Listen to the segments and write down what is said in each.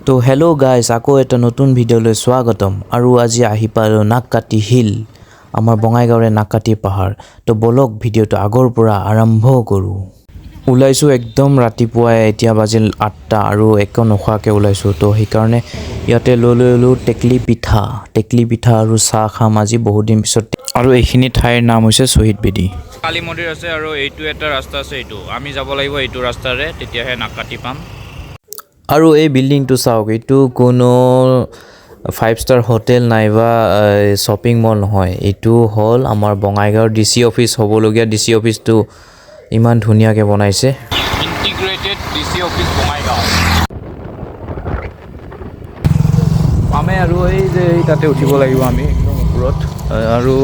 তো hello' guys, আকৌ এটা নতুন ভিডিঅ'লৈ স্বাগতম। আৰু আজি আহি পালোঁ নাককাটি হিল, আমাৰ বঙাইগাঁৱৰে নাককাটি পাহাৰ। তো ব'লক, ভিডিঅ'টো আগৰ পৰা আৰম্ভ কৰোঁ। ওলাইছোঁ একদম ৰাতিপুৱাই, এতিয়া বাজিল 8টা আৰু একো নোখোৱাকৈ ওলাইছোঁ। তো সেইকাৰণে ইয়াতে লৈ ল'লোঁ টেকলি পিঠা, টেকলি পিঠা আৰু চাহ খাম আজি বহুত দিন পিছত। আৰু এইখিনি ঠাইৰ নাম হৈছে শ্বহীদ বেদী। কালী মন্দিৰ আছে আৰু এইটো এটা ৰাস্তা আছে, এইটো আমি যাব লাগিব এইটো ৰাস্তাৰে, তেতিয়াহে নাককাটি পাম। আৰু এই বিল্ডিংটো চাওক, এইটো কোনো 5 ষ্টাৰ হোটেল নাইবা শ্বপিং মল নহয়, এইটো হ'ল আমাৰ বঙাইগাঁৱৰ ডি চি অফিচ। হ'বলগীয়া ডি চি অফিচটো ইমান ধুনীয়াকৈ বনাইছে। Integrated D C office Bongaigaon পামে। আৰু এই যে এই তাতে উঠিব লাগিব আমি একদম ওপৰত। আৰু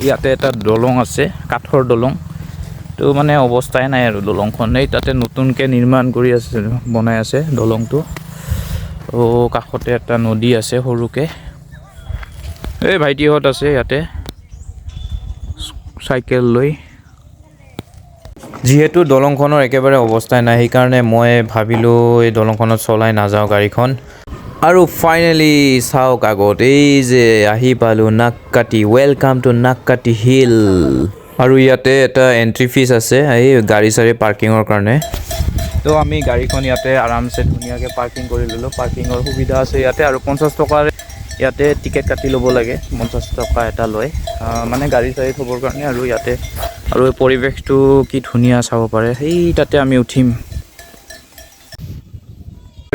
ইয়াতে এটা দলং আছে, কাঠৰ দলং। তো মানে অৱস্থাই নাই আৰু দলংখন। এই তাতে নতুনকৈ নিৰ্মাণ কৰি আছে, বনাই আছে দলংটো। কাষতে এটা নদী আছে সৰুকৈ। এই ভাইটিহঁত আছে ইয়াতে চাইকেল লৈ। যিহেতু দলংখনৰ একেবাৰে অৱস্থাই নাই, সেইকাৰণে মই ভাবিলোঁ এই দলংখনত চলাই নাযাওঁ গাড়ীখন। আৰু ফাইনেলি চাওক আগত এই যে আহি পালোঁ Nakkati. Welcome to Nakkati hill. আৰু ইয়াতে এটা এণ্ট্ৰি ফিজ আছে এই গাড়ী চাড়ী পাৰ্কিঙৰ কাৰণে। তো আমি গাড়ীখন ইয়াতে আৰামছে ধুনীয়াকৈ পাৰ্কিং কৰি ল'লোঁ। পাৰ্কিঙৰ সুবিধা আছে ইয়াতে। আৰু 50 টকাৰ ইয়াতে টিকেট কাটি ল'ব লাগে, 50 টকা এটা লয়, মানে গাড়ী চাড়ী থ'বৰ কাৰণে। আৰু ইয়াতে আৰু এই পৰিৱেশটো কি ধুনীয়া চাব পাৰে। সেই তাতে আমি উঠিম।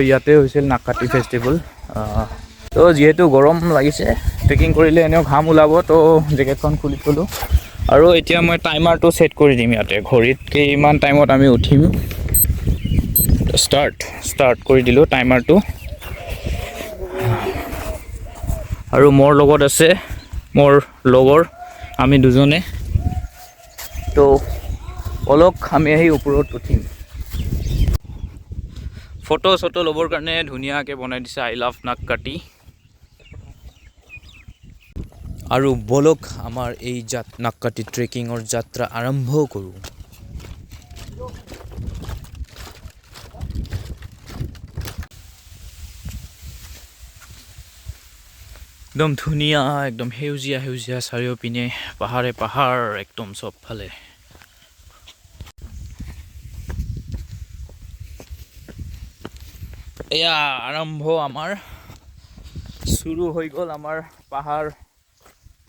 ইয়াতে হৈছিল নাককাটি ফেষ্টিভেল। তো যিহেতু গৰম লাগিছে, ট্ৰেকিং কৰিলে এনেও ঘাম ওলাব, তো জেকেটখন খুলি থ'লোঁ। আৰু এতিয়া মই টাইমাৰটো ছেট কৰি দিম ইয়াতে ঘড়ীত, কিমান টাইমত আমি উঠিম। ষ্টাৰ্ট কৰি দিলোঁ টাইমাৰটো। আৰু মোৰ লগত আছে মোৰ লগৰ, আমি দুজনে। তো অলপ আমি আহি ওপৰত উঠিম। ফটো চটো ল'বৰ কাৰণে ধুনীয়াকৈ বনাই দিছে, I love Nakkati. আৰু ব'লক, আমাৰ এই নাককাটি ট্ৰেকিঙৰ যাত্ৰা আৰম্ভ কৰোঁ। একদম ধুনীয়া, একদম সেউজীয়া সেউজীয়া, চাৰিওপিনে পাহাৰে পাহাৰ, একদম চবফালে। এয়া আৰম্ভ আমাৰ চুৰু হৈ গ'ল, আমাৰ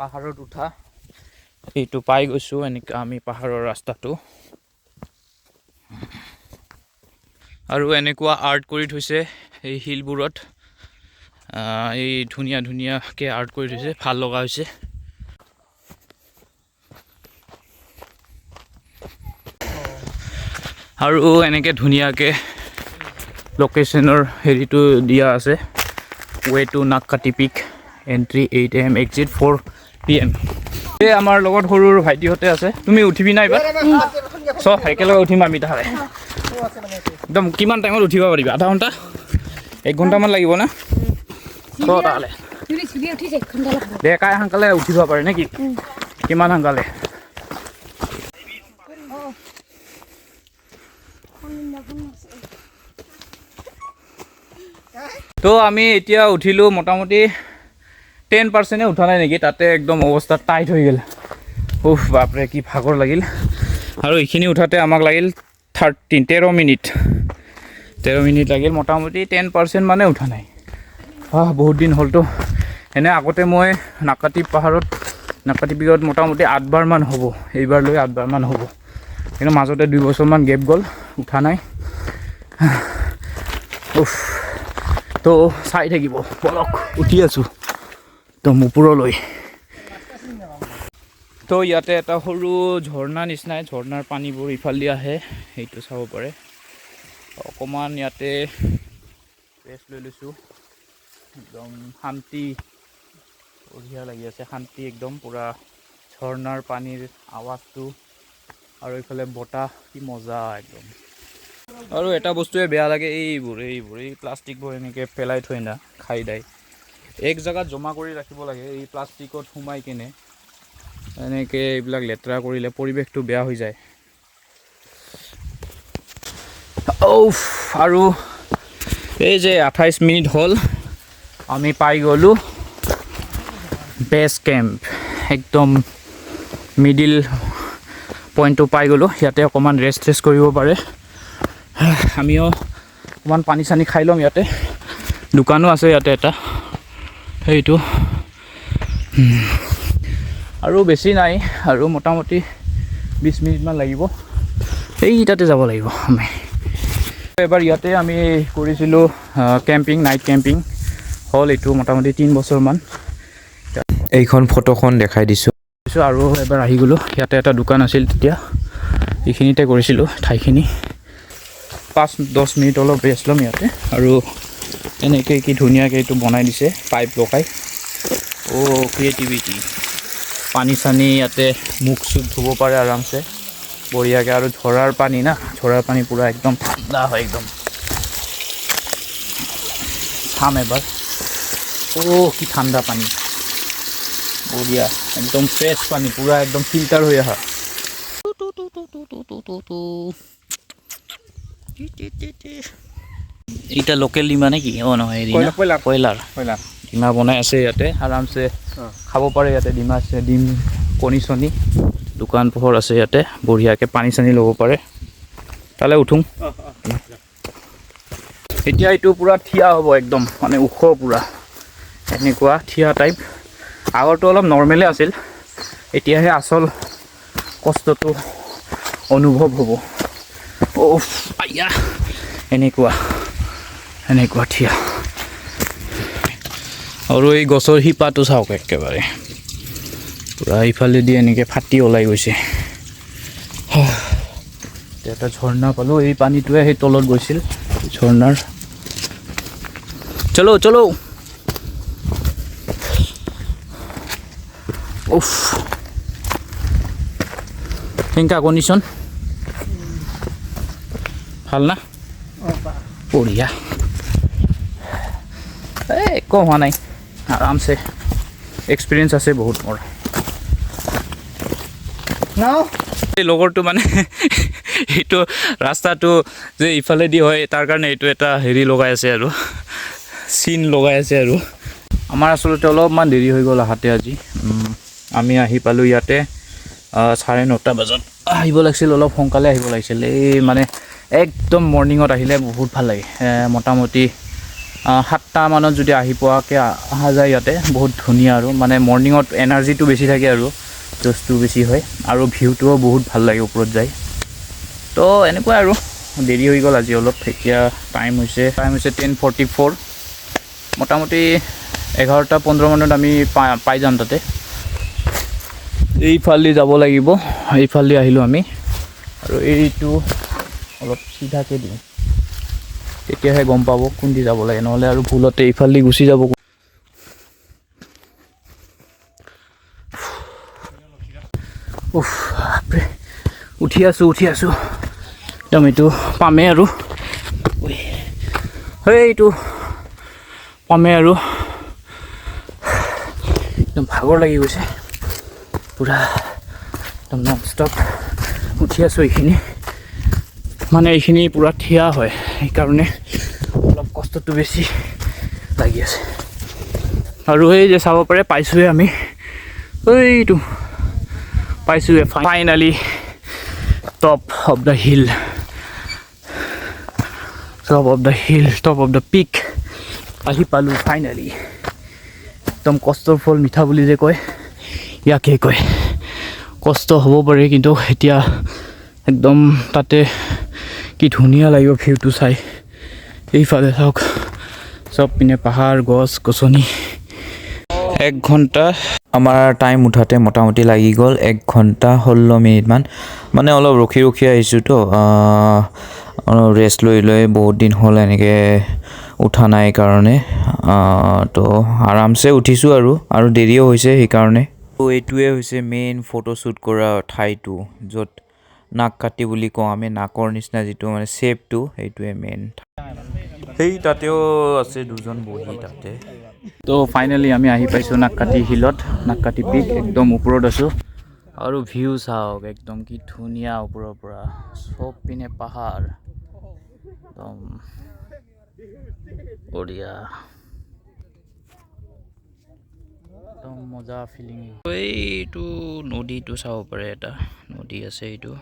পাহাৰত উঠা। এইটো পাই গৈছোঁ এনেকুৱা আমি পাহাৰৰ ৰাস্তাটো। আৰু এনেকুৱা আৰ্ট কৰি থৈছে এই শিলবোৰত, এই ধুনীয়া ধুনীয়াকৈ আৰ্ট কৰি থৈছে, ভাল লগা হৈছে। আৰু এনেকৈ ধুনীয়াকৈ লোকেশ্যনৰ হেৰিটো দিয়া আছে, way to Nakkati peak, entry 8 a.m., exit 4 p.m.। এই আমাৰ লগত সৰু সৰু ভাইটিহঁতে আছে। তুমি উঠিবি নাই এইবাৰ? চব একেলগে উঠিম আমি তাহলে। একদম কিমান টাইমত উঠিব পাৰিবা? আধা ঘণ্টা, এক ঘণ্টামান লাগিব না? চ তাহলে ডেকাই সোনকালে উঠিব পাৰে নেকি? কিমান সোনকালে? তো আমি এতিয়া উঠিলোঁ, মোটামুটি 10%-এ উঠা নাই নেকি, তাতে একদম অৱস্থা টাইট হৈ গ'ল। উফ বাপৰে, কি ভাগৰ লাগিল। আৰু এইখিনি উঠাতে আমাক লাগিল 13 মিনিট, 13 মিনিট লাগিল। মোটামুটি 10% মানে উঠা নাই। বহুত দিন হ'লতো। এনে আগতে মই নাককাটি পাহাৰত, নাককাটি পিকত মোটামুটি 8বাৰমান হ'ব, এইবাৰ লৈ 8বাৰমান হ'ব। কিন্তু মাজতে 2 বছৰমান গেপ গ'ল, উঠা নাই। উফ, তো চাই থাকিব, বলক উঠি আছোঁ একদম ওপৰলৈ। তো ইয়াতে এটা সৰু ঝৰ্ণা নিচিনাই, ঝৰ্ণাৰ পানীবোৰ ইফালেদি আহে, সেইটো চাব পাৰে। অকণমান ইয়াতে ৰেষ্ট লৈ লৈছোঁ, একদম শান্তি, বঢ়িয়া লাগি আছে, শান্তি একদম পূৰা। ঝৰ্ণাৰ পানীৰ আৱাজটো আৰু এইফালে বতাহ, কি মজা একদম। আৰু এটা বস্তুৱে বেয়া লাগে, এইবোৰ এই প্লাষ্টিকবোৰ এনেকৈ পেলাই থৈ না খাই দাই এক জেগাত জমা কৰি ৰাখিব লাগে। এই প্লাষ্টিকত সোমাই কেনে এনেকৈ এইবিলাক লেতেৰা কৰিলে পৰিৱেশটো বেয়া হৈ যায়। উফ, আৰু এই যে 28 মিনিট হ'ল, আমি পাই গ'লোঁ বেছ কেম্প। একদম মিডিল পইণ্টটো পাই গ'লোঁ। ইয়াতে অকণমান ৰেষ্ট চেষ্ট কৰিব পাৰে। আমিও অকণমান পানী চানী খাই ল'ম ইয়াতে। দোকানো আছে ইয়াতে এটা, সেইটো। আৰু বেছি নাই, আৰু মোটামুটি 20 মিনিটমান লাগিব। এই তাতে যাব লাগিব আমি। এবাৰ ইয়াতে আমি কৰিছিলোঁ কেম্পিং, নাইট কেম্পিং। হ'ল এইটো মোটামুটি 3 বছৰমান। এইখন ফটোখন দেখাই দিছোঁ। আৰু এবাৰ আহি গ'লোঁ। ইয়াতে এটা দোকান আছিল তেতিয়া, এইখিনিতে কৰিছিলোঁ ঠাইখিনি। 5-10 মিনিট অলপ ৰেষ্ট ল'ম ইয়াতে। আৰু এনেকৈ কি ধুনীয়াকৈ এইটো বনাই দিছে পাইপ লগাই। অ' ক্ৰিয়েটিভিটি! পানী চানী ইয়াতে মুখ চুখ ধুব পাৰে আৰামছে, বঢ়িয়াকৈ। আৰু ঝৰাৰ পানী না, ঝৰাৰ পানী পূৰা একদম ঠাণ্ডা হয় একদম। চাম এবাৰ। অ' কি ঠাণ্ডা পানী! বঢ়িয়া, একদম ফ্ৰেছ পানী, পূৰা একদম ফিল্টাৰ হৈ অহা। এইটা লোকেল ডিমা নেকি? অঁ, নহয়, হেৰি না? কয়লাৰ। কয়লাৰ। কয়লাৰ। ডিমা বনাই আছে ইয়াতে, আৰামছে খাব পাৰে। ইয়াতে ডিমা আছে, ডিম, কণী চণী। দোকান পোহৰ আছে ইয়াতে, বঢ়িয়াকৈ পানী চানী ল'ব পাৰে। তালৈ উঠোঁ এতিয়া। এইটো পূৰা থিয়া হ'ব একদম, মানে ওখ পূৰা এনেকুৱা থিয়া টাইপ। আগৰটো অলপ নৰ্মেলে আছিল, এতিয়াহে আচল কষ্টটো অনুভৱ হ'ব। অ' আইয়া, এনেকুৱা এনেকুৱা থিয়া। আৰু এই গছৰ শিপাটো চাওক, একেবাৰে পূৰা ইফালেদি এনেকৈ ফাটি ওলাই গৈছে। এতিয়া এটা ঝৰ্ণা পালোঁ। এই পানীটোৱে সেই তলত গৈছিল ঝৰ্ণাৰ। চলো চলো। উফ, কেনেকুৱা কণ্ডিশ্যন? ভাল না? বঢ়িয়া। এই একো হোৱা নাই, আৰামছে। এক্সপিৰিয়েঞ্চ আছে বহুত মোৰ। এই লগৰটো মানে এইটো ৰাস্তাটো যে ইফালেদি হয়, তাৰ কাৰণে এইটো এটা হেৰি লগাই আছে আৰু চিন লগাই আছে। আৰু আমাৰ আচলতে অলপমান দেৰি হৈ গ'ল আহাতে আজি। আমি আহি পালোঁ ইয়াতে 9:30 বজাত। আহিব লাগিছিল, অলপ সোনকালে আহিব লাগিছিল। এই মানে একদম মৰ্ণিঙত আহিলে বহুত ভাল লাগে। মোটামুটি 7টামানত যদি আহি পোৱাকৈ অহা যায় ইয়াতে, বহুত ধুনীয়া। আৰু মানে মৰ্ণিঙত এনাৰ্জিটো বেছি থাকে আৰু জোচটো বেছি হয় আৰু ভিউটোও বহুত ভাল লাগে ওপৰত যায়। তো এনেকুৱা আৰু দেৰি হৈ গ'ল আজি অলপ। এতিয়া টাইম হৈছে 10:44। মোটামুটি 11টা 15 মানত আমি পাই যাম তাতে। এইফালেদি যাব লাগিব, এইফালেদি আহিলোঁ আমি। আৰু এইটো অলপ চিধাকৈ দিওঁ, তেতিয়াহে গম পাব কোনদি যাব লাগে, নহ'লে আৰু ভুলতে এইফালেদি গুচি যাব। উফ, বাপৰে! উঠি আছোঁ, উঠি আছোঁ একদম। এইটো পামেই আৰু, সেইটো পামেই আৰু। একদম ভাগৰ লাগি গৈছে, পূৰা একদম নন ষ্টপ উঠি আছোঁ। এইখিনি মানে এইখিনি পূৰা থিয়া হয়, সেইকাৰণে অলপ কষ্টটো বেছি লাগি আছে। আৰু এই যে চাব পাৰে, পাইছোঁৱে আমি, এইটো পাইছোঁৱে finally, top of the hill, top of the hill, top of the peak আহি পালোঁ ফাইনেলি। একদম কষ্টৰ ফল মিঠা বুলি যে কয়, ইয়াকে কয়। কষ্ট হ'ব পাৰে, কিন্তু এতিয়া একদম তাতে কি ধুনীয়া লাগিব ভিউটো চাই। এইফালে চাওক, চব পিনে পাহাৰ, গছ গছনি। এক ঘণ্টা আমাৰ টাইম উঠাতে মোটামুটি লাগি গ'ল 1 ঘণ্টা 16 মিনিটমান। মানে অলপ ৰখি ৰখি আহিছোঁতো, অলপ ৰেষ্ট লৈ লৈ। বহুত দিন হ'ল এনেকৈ উঠা নাই কাৰণে। তো আৰামছে উঠিছোঁ আৰু দেৰিও হৈছে সেইকাৰণে। তো এইটোৱে হৈছে মেইন ফটোশ্বুট কৰা ঠাইটো, য'ত নাক কাটি বুলি কওঁ আমি, নাকৰ নিচিনা যিটো মানে শ্বেপটো, সেইটোৱে মেইন। সেই তাতেও আছে দুজন বহি তাতে। তো ফাইনেলি আমি আহি পাইছোঁ নাককাটি হিলত, নাককাটি পিক। একদম ওপৰত আছোঁ আৰু ভিউ চাওক একদম কি ধুনীয়া। ওপৰৰ পৰা চব পিনে পাহাৰ একদম। বঢ়িয়া, একদম মজা ফিলিং। এইটো নদীটো চাব পাৰে, এটা নদী আছে এইটো।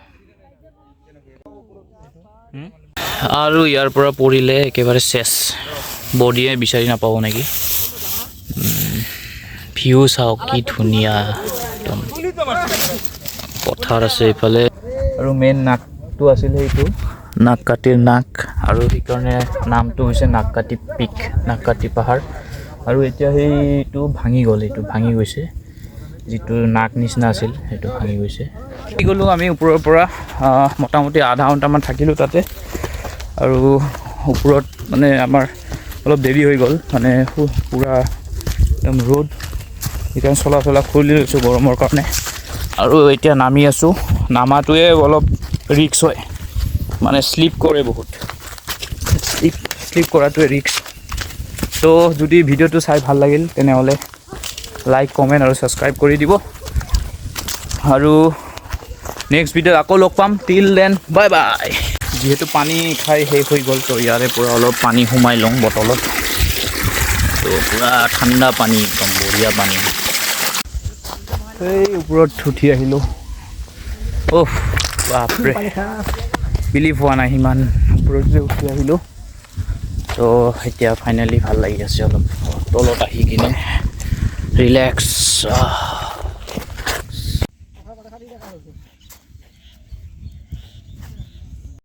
আৰু ইয়াৰ পৰা পৰিলে একেবাৰে শেষ, বডিয়ে বিচাৰি নাপাব নেকি। ভিউ চাওক কি ধুনীয়া, একদম পথাৰ আছে এইফালে। আৰু মেইন নাকটো আছিল সেইটো নাককাটিৰ নাক, আৰু সেইকাৰণে নামটো হৈছে নাককাটি পিক, নাককাটি পাহাৰ। আৰু এতিয়া সেইটো ভাঙি গ'ল, সেইটো ভাঙি গৈছে, যিটো নাক নিচিনা আছিল সেইটো ভাঙি গৈছে। গ'লোঁ আমি ওপৰৰ পৰা, মোটামুটি আধা ঘণ্টামান থাকিলোঁ তাতে। আৰু ওপৰত মানে আমাৰ অলপ দেৰি হৈ গ'ল, মানে পূৰা একদম ৰ'দ, সেইকাৰণে চলা চলা খুলি লৈছোঁ গৰমৰ কাৰণে। আৰু এতিয়া নামি আছোঁ, নামাটোৱে অলপ ৰিস্ক হয়, মানে শ্লিপ কৰে বহুত, শ্লিপ শ্লিপ কৰাটোৱে ৰিস্ক। ত' যদি ভিডিঅ'টো চাই ভাল লাগিল, তেনেহ'লে লাইক, কমেণ্ট আৰু ছাবস্ক্ৰাইব কৰি দিব। আৰু নেক্সট ভিডিঅ'ত আকৌ লগ পাম। Till then, bye bye. যিহেতু পানী খাই শেষ হৈ গ'ল, ত' ইয়াৰে পৰা অলপ পানী সোমাই লওঁ বটলত। ত' পূৰা ঠাণ্ডা পানী, একদম বঢ়িয়া পানী। এই ওপৰত উঠি আহিলোঁ। অ'হ বাপৰে, বিলিভ হোৱা নাই সিমান ওপৰত যে উঠি আহিলোঁ। ত' এতিয়া ফাইনেলি ভাল লাগি আছে অলপ তলত আহি কিনে, ৰিলেক্স।